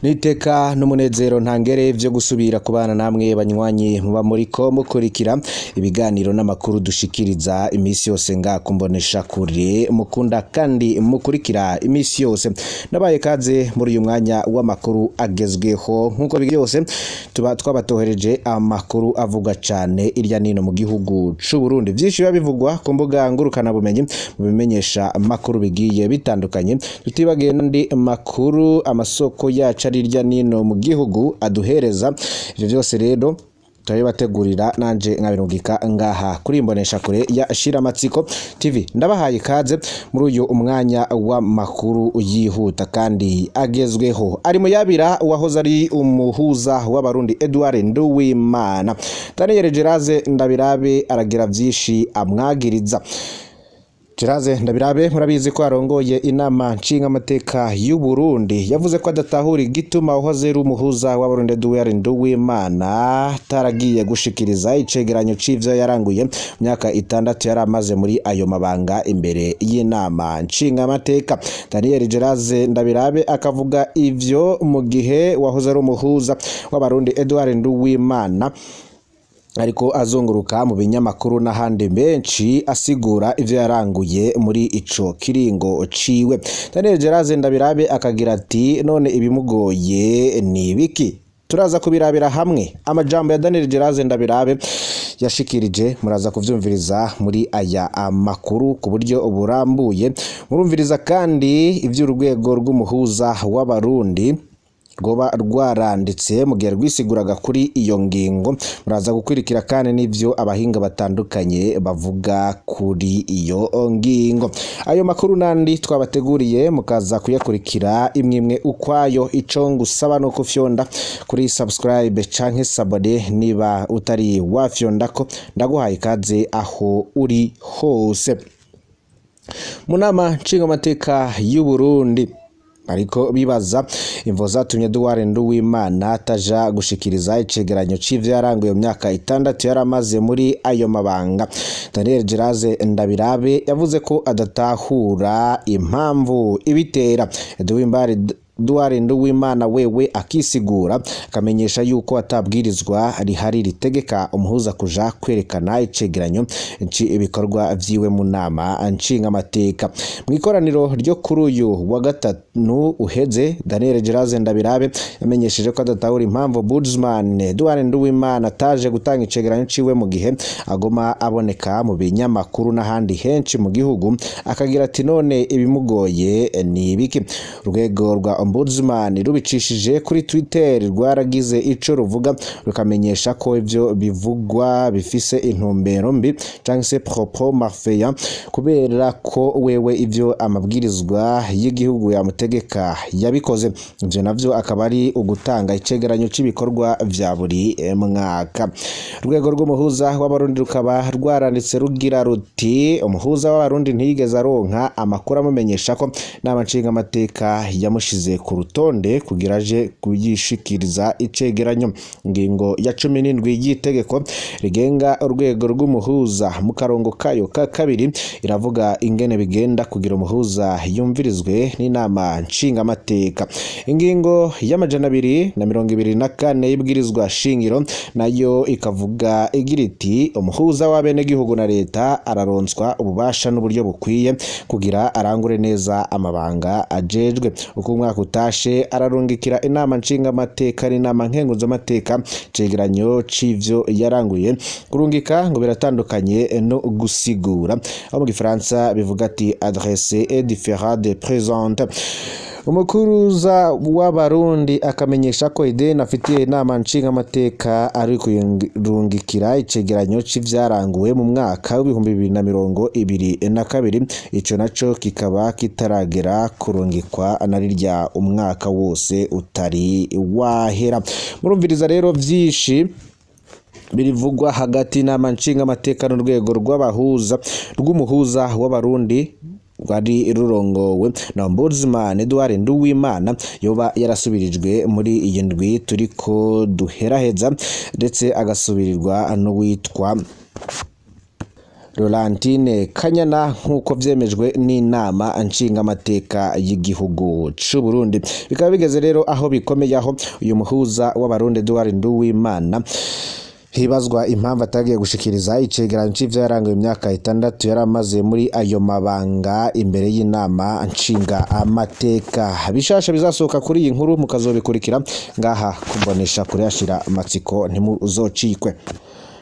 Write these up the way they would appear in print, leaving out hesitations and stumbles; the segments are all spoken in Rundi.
Niteka n'umunezero ntangere vyo gusubira kubana namwe banywanyi muba muriko mukurikira ibiganiro n'amakuru dushikiriza imisi yose nga kumbonesha kure mukunda kandi mukurikira imisi yose. Nabaye kaze muri uyu mwanya w'amakuru agezweho, nkuko byose tuba twabatohereje amakuru avuga cane irya nino mu gihugu c'u Burundi. Vyinshi biba bivugwa ku mbuga ngurukana bumenyi mu bimenyesha amakuru bigiye bitandukanye, tutibagiye n'andi makuru amasoko yacu ari irya nino mu gihugu aduhereza. Ivyo vyose rero turabibategurira nanje nkabirungika ngaha kuri imbonesha kure ya Shiramatsiko TV. Ndabahaye ikaze muri uyu umwanya w'amakuru yihuta kandi agezweho. Ari muyabira wahoze ari umuhuza w'abarundi Edouard Nduwimana. Daniel Geraze Ndabirabe aragira vyinshi amwagiriza. Geraze Ndabirabe murabizi ko arongoye inama nshingamateka y'u Burundi, yavuze ko adatahura igituma wahoze ari umuhuza w'abarundi Edouard Nduwimana taragiye gushikiriza icegeranyo c'ivyo yaranguye myaka 6 yari amaze muri ayo mabanga imbere y'inama nshingamateka. Daniel Geraze Ndabirabe akavuga ivyo mu gihe wahoze ari umuhuza w'abarundi Edouard Nduwimana ariko azunguruka mu binyamakuru n'ahandi benshi asigura ivyo yaranguye muri ico kiringo ciwe. Daniel Geraze Ndabirabe akagira ati none ibimugoye ni biki? Turaza kubirabira hamwe. Amajambo ya Daniel Geraze Ndabirabe yashikirije muraza kuvyumviriza muri aya amakuru ku buryo burambuye. Murumviriza kandi ivy'urwego rw'umuhuza w'abarundi rwoba rwaranditse mu gihe rwisiguraga kuri iyo ngingo. Muraza gukurikira kandi n'ivyo abahinga batandukanye bavuga kuri iyo ngingo. Ayo makuru nandi twabateguriye mukaza kuyakurikira imwe ukwayo. Ico ngusaba no kufyonda kuri subscribe canke sabone niba utari wafyondako. Ndaguhaye ikaze aho uri hose. Mu nama nshingamateka y'u Burundi ariko bibaza imvo zatumye Edouard Nduwimana ataja gushikiriza icegeranyo c'ivyo yaranguye mu myaka 6 yaramaze muri ayo mabanga. Daniel Geraze Ndabirabe yavuze ko adatahura impamvu ibitera. Edouard Nduwimana wewe akisigura akamenyesha yuko atabwirizwa rihari ritegeka umuhuza kuja kwerekana icegeranyo ibikorwa vyiwe mu nama nshingamateka. Mu ikoraniro ryo kuri uyu wa gatanu uheze, Daniel Geraze Ndabirabe yamenyesheje ko adatahura impamvu Ombudsman Edouard Nduwimana ataje gutanga icegeranyo ciwe mu gihe agoma aboneka mu binyamakuru n'ahandi henshi mu gihugu. Akagira ati none ibimugoye ni ibiki? Urwego rwa Ombudsman rubicishije kuri Twitter rwaragize ico ruvuga rukamenyesha ko ivyo bivugwa bifise intumbero mbi canke se propos malveillant, kubera ko wewe ivyo amabwirizwa y'igihugu yamutegeka yabikoze. Ivyo navyo akaba ari ugutanga icegeranyo c'ibikorwa vya buri mwaka. Urwego rw'umuhuza w'abarundi rukaba rwaranditse rugira ruti umuhuza w'abarundi ntiyigeze aronka amakuru amumenyesha ko inama nshingamateka yamushize ku rutonde kugira aje kuyishikiriza icegeranyo. Ingingo ya 17 y'itegeko rigenga urwego rw'umuhuza mu karongo kayo ka kabiri iravuga ingene bigenda kugira umuhuza yumvirizwe n'inama nshingamateka. Ingingo ya 224 y'ibwirizwa shingiro nayo ikavuga igira iti umuhuza w'abenegihugu na leta araronswa ububasha n'uburyo bukwiye kugira arangure neza amabanga ajejwe. Uko umwaka utashe ararungikira inama nshingamateka n'inama nkenguzamateka cegeranyo c'ivyo yaranguye. Kurungika ngo biratandukanye no gusigura, aho mu gifaransa bivuga ati adresse est différent de présente. Umukuruza w'abarundi akamenyesha ko ideni afitiye inama nshingamateka ari kuyirungikira icegeranyo c'ivyaranguwe mu mwaka w'2022, ico naco kikaba kitaragera kurungikwa na rirya umwaka wose utari wahera. Murumviriza rero vyinshi birivugwa hagati y'inama nshingamateka n'urwego rw'abahuza rw'umuhuza w'abarundi rwari rurongowe na Ombudsman Edouard Nduwimana, yoba yarasubirijwe muri iyi ndwi turiko duheraheza, ndetse agasubirirwa n'uwitwa Laurentine Kanyana, nk'uko vyemejwe n'inama nshingamateka y'igihugu c'u Burundi. Bikaba bigeze rero aho bikomeye, aho uyu muhuza w'abarundi Edouard Nduwimana hibazwa impamvu atagiye gushikiriza icegeranyo c'ivyo yaranguye imyaka 6 yari amaze muri ayo mabanga imbere y'inama nshinga amateka. Bishasha bizasohoka kuri iyi nkuru mukazobikurikira ngaha kumbonesha kure yashira amatsiko, ntimuzocikwe.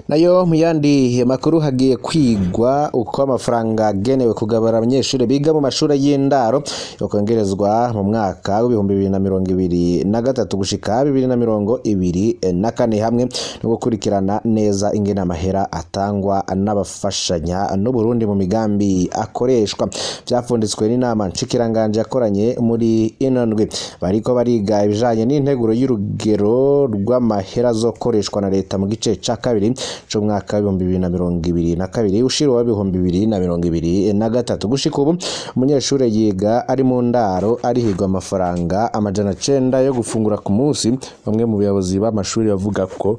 Nayo mu yandi makuru, hagiye kwigwa uko amafaranga agenewe kugabura abanyeshuri biga mu mashuri y'indaro yokongerezwa mu mwaka w'2023 gushika 2024, hamwe no gukurikirana neza ingene amahera atangwa n'abafashanya n'Uburundi mu migambi akoreshwa. Vyafunditswe n'inama nshikiranganje yakoranye muri ino ndwi. Bariko bariga ibijanye n'integuro y'urugero rw'amahera azokoreshwa na leta mu gice ca kabiri c'umwaka w'2022 ushira wa 2023. Gushika ubu umunyeshure yiga ari mu ndaro arihirwa amafaranga 900 yo gufungura ku munsi. Bamwe mu bayobozi b'amashuri bavuga ko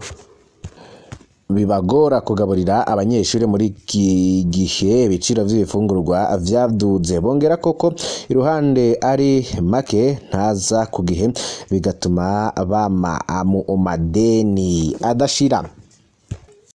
bibagora kugaburira abanyeshuri muri iki gihe ibiciro vy'ibifungurwa vyaduze. Bongera koko iruhande ari make ntaza ku gihe, bigatuma bama mu madeni adashira.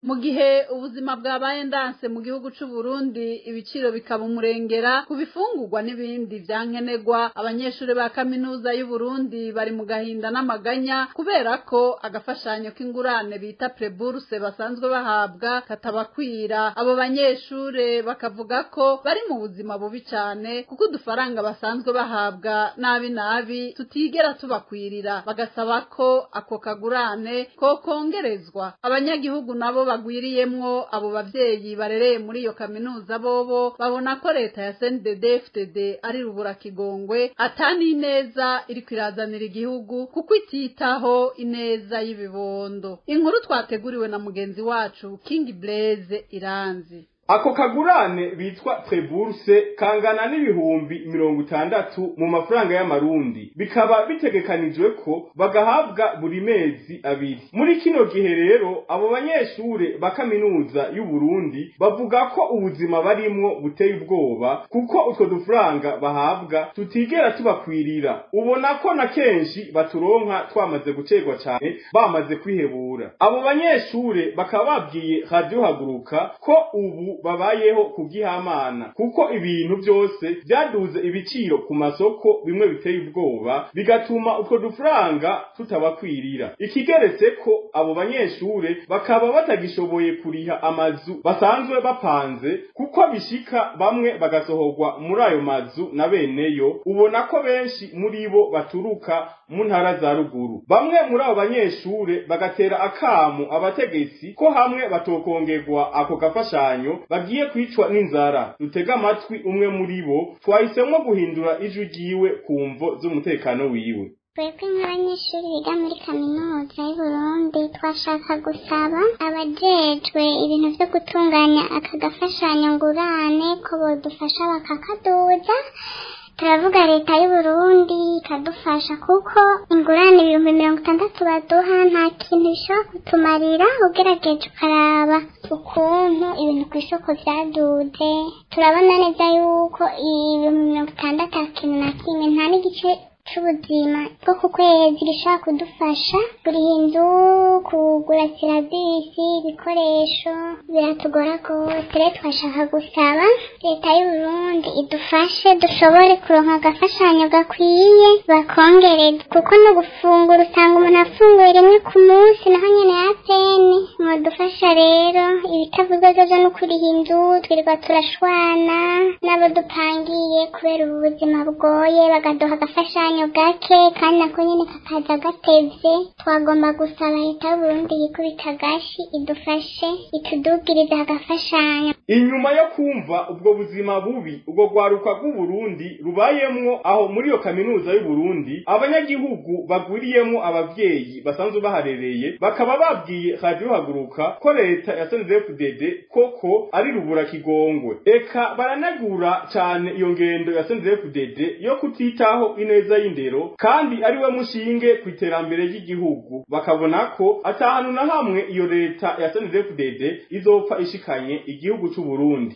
Mu gihe ubuzima bwabaye ndanse mu gihugu c'u Burundi, ibiciro bikaba umurengera ku bifungurwa n'ibindi vyankenerwa, abanyeshuri ba kaminuza y'u Burundi bari mu gahinda n'amaganya kubera ko agafashanyo k'ingurane bita prêt-bourse basanzwe bahabwa katabakwira. Abo banyeshure bakavuga ko bari mu buzima bubi cane, kuko udufaranga basanzwe bahabwa nabi nabi tutigera tubakwirira, bagasaba ko ako kagurane ko kongerezwa. Abanyagihugu nabo bagwiriyemwo abo bavyeyi barereye muri iyo kaminuza bobo babona ko leta ya CNDD-FDD ari rubura kigongwe, atani ineza iriko irazanira igihugu, kuko ititaho ineza y'ibibondo. Inkuru twateguriwe na mugenzi wacu King Blaise Iranzi. Ako kagurane bitwa prêt-bourse kangana n'60,000 mu mafaranga y'amarundi, bikaba bitegekanijwe ko bagahabwa buri mezi abiri. Muri kino gihe rero abo banyeshure ba kaminuza y'u Burundi bavuga ko ubuzima barimwo buteye ubwoba, kuko utwo dufaranga bahabwa tutigera tubakwirira. Ubona ko na kenshi baturonka twamaze gucerwa cane, bamaze kwihebura. Abo banyeshure bakaba babwiye Radio Haguruka ko ubu babayeho kubw'ihamana, kuko ibintu byose byaduze ibiciro ku masoko bimwe biteye ubwoba, bigatuma utwo dufaranga tutabakwirira. Ikigeretse ko abo banyeshure bakaba batagishoboye kuriha amazu basanzwe bapanze, kuko bishika bamwe bagasohorwa muri ayo mazu na beneyo. Ubona ko benshi muri bo baturuka mu ntara za ruguru. Bamwe muri abo banyeshure bagatera akamo abategetsi ko hamwe batokongerwa ako gafashanyo bagiye kwicwa n'inzara. Dutega amatwi umwe muri bo, twahisemwo guhindura ijwi ryiwe ku mvo z'umutekano wiwe. Twebwe nk'abanyeshuri biga muri kaminuza y'Uburundi twashaka gusaba abajejwe ibintu vyo gutunganya aka gafashanyo ngurane ko bodufasha bakakaduza. Turavuga leta y'Uburundi ikadufasha, kuko ingurane 60,000 baduha nta kintu bishobora kutumarira, ugerageje ukaraba ukuntu ibintu ku isoko vyaduze. Turabona neza yuko 60,000 ata kintu na kimwe, nta n'igice c'ubuzima bwo ku kwezi gishobora kudufasha kuriha inzu, kugura sirabisi, ibikoresho biratugora gose. Rero twashaka gusaba leta y'Uburundi idufashe dushobore kuronka agafashanyo gakwiye, bakongereze, kuko no gufungura usanga umuntu afunguye rimwe ku munsi, naho nyene ya pene. Mudufasha rero ibitavuzwa vyo no kuriha inzu, twirirwa turashwana n'abo dupangiye kubera ubu buzima bugoye, bakaduha agafashanyo gake kandi nako nyene kakaza gatevye. Twagomba gusaba leta y'Uburundi yikubita agashi idufashe itudugirize agafashanyo. Inyuma yo kumva ubwo buzima bubi ubwo rwaruka rw'Uburundi rubayemwo aho muri iyo kaminuza y'Uburundi, abanyagihugu bagwiriyemwo abavyeyi basanzwe baharereye bakaba babwiye Radio Haguruka ko leta ya CNDD-FDD koko ari rubura kigongwe. Eka baranagura cane iyo ngendo ya CNDD-FDD yo kutitaho ineza y'indero. c'indero kandi ari we mushinge ku iterambere ry'igihugu. Bakabona ko atahantu na hamwe iyo leta ya CNDD-FDD izopfa ishikanye igihugu c'u Burundi.